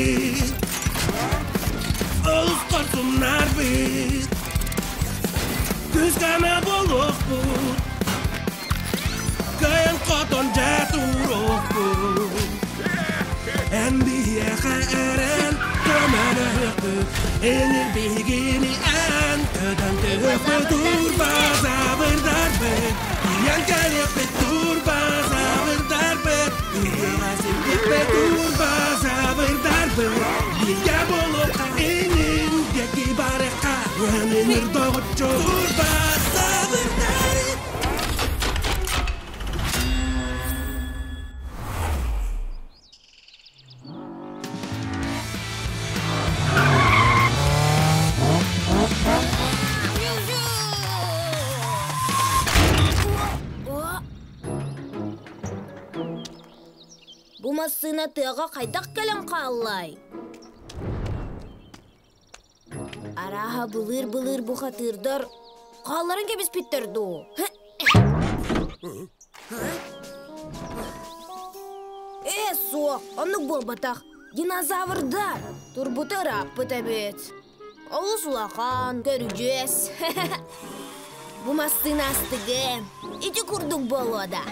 Бит, олус хорсуннарбыт, Күскэме буолуохпут, Кыайан хотон дьэ туруохпут. Эн биһиэхэ эрэн көмөлөһүөхпүт, Энир биһигини эн көтөн түһүөхпүт, Турбазаврдарбыт, тиийэн кэлиэхпит, Турбазаврдарбыт, Тыаҕа сирдиэхпит, Турбазаврдарбыт, Бииргэ буолуохха инин диэки барыахха, Өнүнүр доҕоччу Турбазаврдар. Бу массыына тыаҕа хайдах кэлэн хааллай? Арааһа былыыр-былыыр бухатыырдар хаалларан кэбиспиттэр дуу? Ээ, суох, оннук буолбатах. Динозаврдар турбута ырааппыт эбит. Олус улахан, көрүдьүөс. Бу массыына астыгын. Ити курдук буолуо да.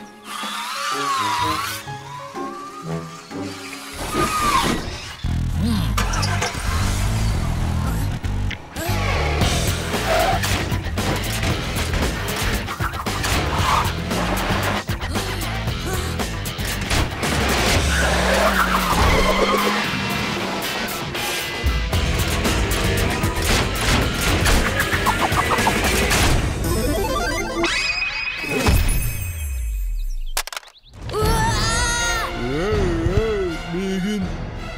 Миигин,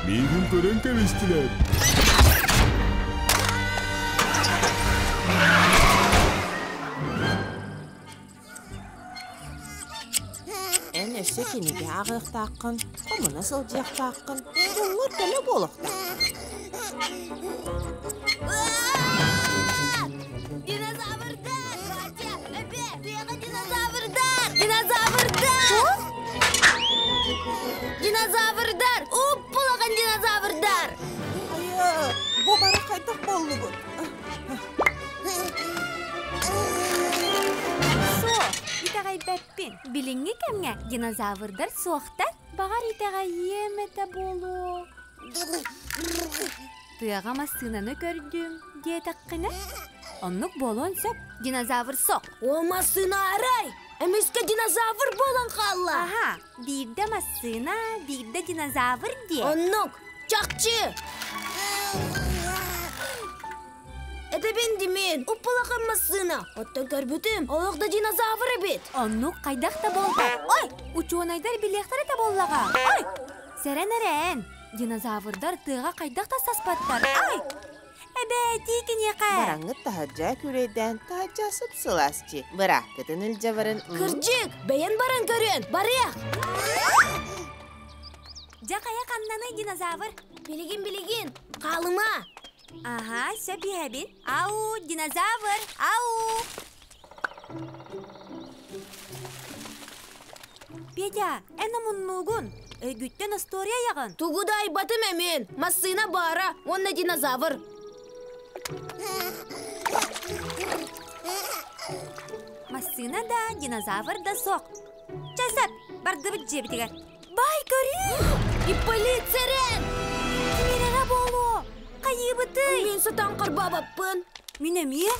миигин көрөн кэбистилэр. Эн өссө кинигэ ааҕыахтааххын, хомуна сылдьыахтааххын, дьоҥҥор көмө буолуохтааххын. Динозаврдар! Батя, эбэ, тыаҕа динозаврдар! Динозаврдар! Динозаврдар! Уп-улахан динозаврдар! Хайа, бу бары хайдах буоллугут? Суох, итэҕэйбэппин. Билиҥҥи кэмҥэ динозаврдар суохтар. Баҕар итэҕэйиэм этэ буолуо. Тыаҕа массыынаны көрдүм диэтэххинэ, оннук буолуон сөп. Динозавр сох. О, массыына арай! Эмискэ динозавр буолан хаалла. Аха, биирдэ массыына, биирдэ динозавр диэ. Оннук, чахчы! Этэбин димин, уппулахан массыына. Оттон көрбүтүм, олох да динозавр эбит. Оннук хайдах да буолбат. Ой, учуонайдар билиэхтэрэ этэ буоллаҕа. Ой, сэрэн эрээн. Динозаврдар тыаҕа хайдах да саспаттар. Ай! Эбээ, тии киниэхэ. Бараҥҥыт таһырдьа күрэйдээн, таһырдьа сып-сылаас дии. Бырааккытын илдьэ барын. Кырдьык, бэйэн баран көрүөн, барыах! Дьэ хайа ханнаный динозавр? Билигин, билигин, хаалыма! Аһаа, сөп иһэбин. Ау, динозавр, ау! Петя, эн омуннуугун. Өйгүттэн остуоруйа айаҕын. Тугу да айбатым эмин. Массыына баара уонна динозавр. Массыына да, динозавр да суох. Чэ, сөп, бардыбыт дьиэбитигэр. Бай көрүү! Ипполит сэрэн! Кимирэҕэ буолуо? Хайыыбытый? Мин сатаан харбаабаппын. Мин эмиэ.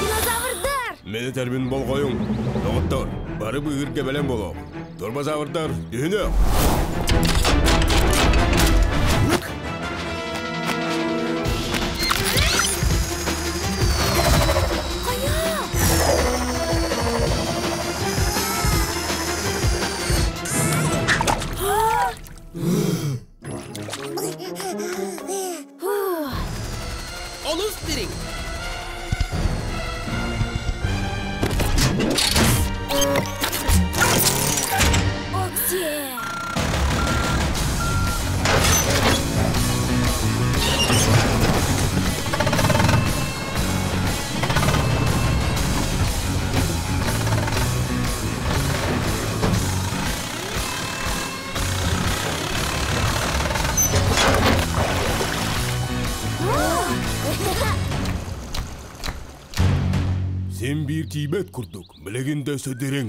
Динозаврдар! Мин этэрбин болҕойуҥ. Доҕоттор, бары быыһыырга бэлэм буолуох. Турбозаврдар, түһүнүөх! Олус дириҥ. Оксия! Син биир тиийбэт курдук, билигин да өссө дириҥ.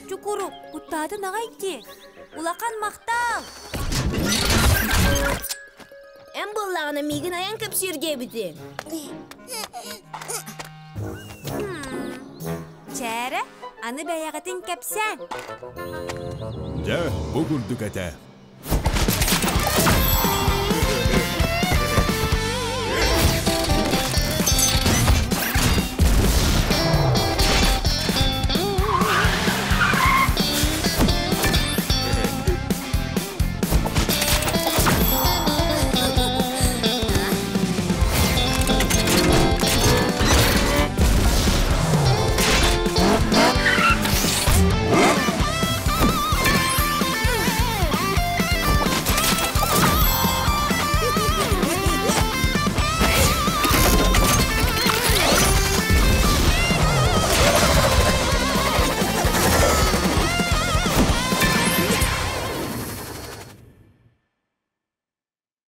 Чукурук, куттаатын аҕай дии. Улахан махтал! Эн буоллаҕына миигин айан кэпсиир диэбитиҥ. Чээрэ, аны бэйэҕитин кэпсээн. Дьэ, бу курдук этэ.